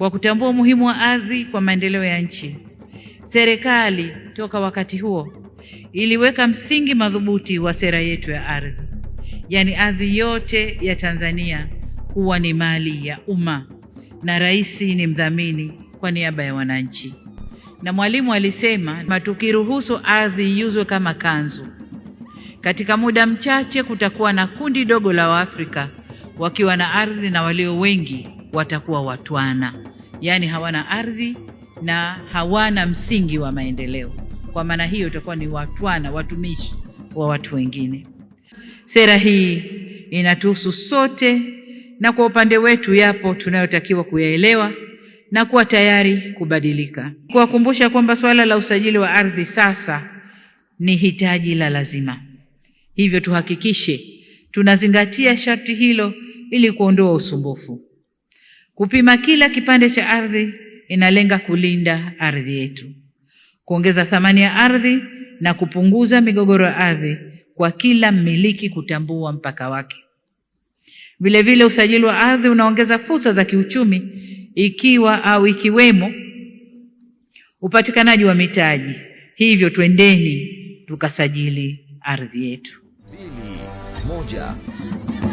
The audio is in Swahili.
Kwa kutambua umuhimu wa ardhi kwa maendeleo ya nchi, serikali toka wakati huo iliweka msingi madhubuti wa sera yetu ya ardhi, yaani ardhi yote ya Tanzania kuwa ni mali ya umma na rais ni mdhamini kwa niaba ya wananchi. Na Mwalimu alisema tukiruhusu ardhi iuzwe kama kanzu, katika muda mchache kutakuwa na kundi dogo la Waafrika wakiwa na ardhi na walio wengi watakuwa watwana, yaani hawana ardhi na hawana msingi wa maendeleo. Kwa maana hiyo itakuwa ni watwana, watumishi wa watu wengine. Sera hii inatuhusu sote, na kwa upande wetu yapo tunayotakiwa kuyaelewa na kuwa tayari kubadilika. Kuwakumbusha kwamba suala la usajili wa ardhi sasa ni hitaji la lazima, hivyo tuhakikishe tunazingatia sharti hilo ili kuondoa usumbufu. Kupima kila kipande cha ardhi inalenga kulinda ardhi yetu, kuongeza thamani ya ardhi na kupunguza migogoro ya ardhi kwa kila mmiliki kutambua mpaka wake. Vilevile, usajili wa ardhi unaongeza fursa za kiuchumi ikiwa au ikiwemo upatikanaji wa mitaji. Hivyo twendeni tukasajili ardhi yetu. 2, 1.